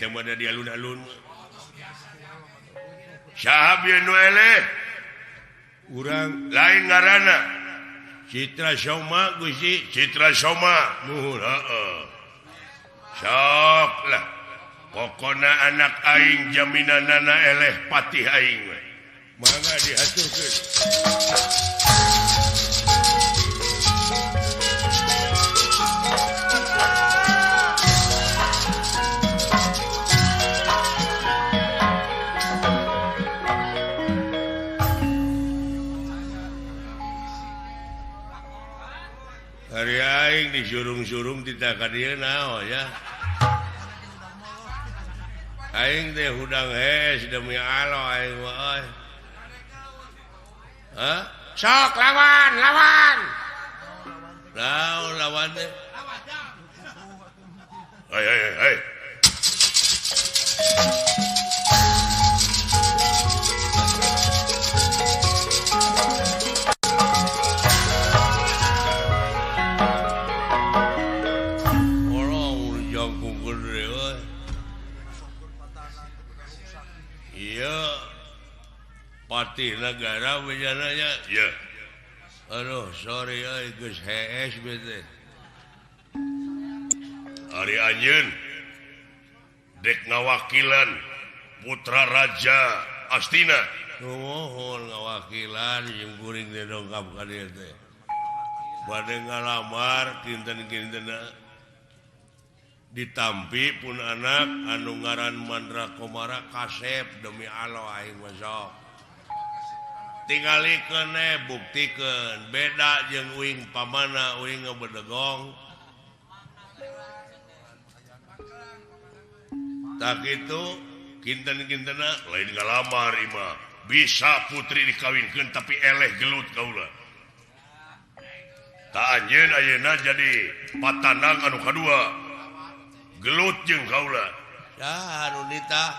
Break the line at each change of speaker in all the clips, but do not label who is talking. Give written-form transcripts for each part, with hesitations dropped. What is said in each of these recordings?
Teh mah di alun-alun. Saha bieu nu eleh? Urang lain ngaranna. Citra Soma Gusti, Citra Soma. Nuhun heeh. Sok lah. Pokona anak aing jaminanana eleh patih aing we. Mangga dihaturkeun. Hari aing disurung-surung titah ka dieu naon ya. Aing teh hudang hees demi Allah aing mah euy. Hah? Sok lawan, lawan. Naon lawan teh? Hei hei hei. Orang jangkung gede euy. Iya. Patih negara bejananya. Iya. Aduh, sorry euy geus hees bete. Ari anjeun dek ngawakilan putra raja Astina. Nuhun ngawakilan jeung kuring teh dongkap ka dieu teh. Bade ngalamar kinten-kintenna ditampi pun anak anu ngaran Mandra Komara kasep demi Allah aing mah sok. Tingalikeun buktikeun beda jeung uing pamana uing ngebedegong. Tak itu kinten-kintena lain ngalamar imah bisa putri dikawinkeun tapi eleh gelut kaula. Tak anjeun ayeuna jadi patanang anu kadua gelut jeung kaula. Saha nu nitah?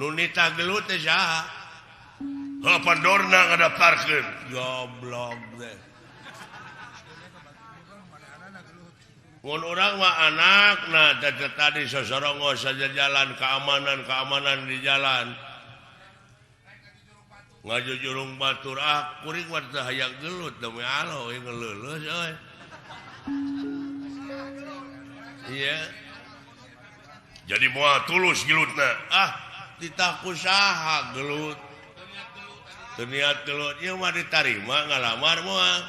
Nu nitah gelut teh saha? Heuh Pandorna ngadaftarkeun. Goblok teh. Mun urang mah anakna tadi sosorongo saja jalan keamanan di jalan. Ngajujurung batur ah kuring mah teu hayang gelut demi Allah euy ngeleuleus euy. Iya. Jadi moal tulus gelutna. Ah titah ku saha gelut. Teu niat gelut ieu mah ditarima ngalamar moal.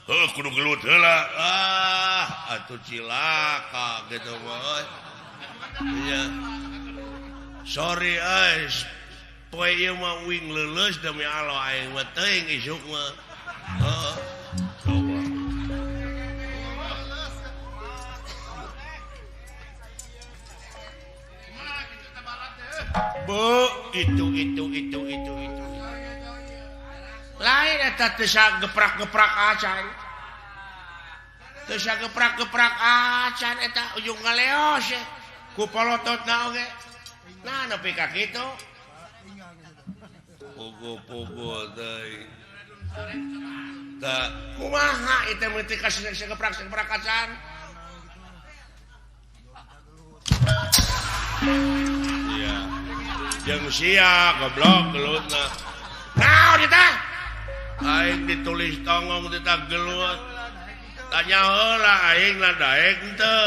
Heuh kudu gelut heula. Ah atuh cilaka gitu mah euy. Iya. Sorry euy. Poe ieu mah uing leuleus demi Allah aing mah teuing isuk mah. Heeh. Coba. Bu, itu. Lain eta teu geprak-geprak acan. Teu geprak-geprak acan eta ujung ngaleos ya. Ku polototna oge. Nah nepi ka kitu. Pugu-pugu deui. Tah kumaha ieu teh mun teu kasih geprak-geprak acan. Iya. Jeung sia goblok gelutna. Naon ieu teh? Aing ditulis tongong titah gelut. Tanya heula aing na daek henteu.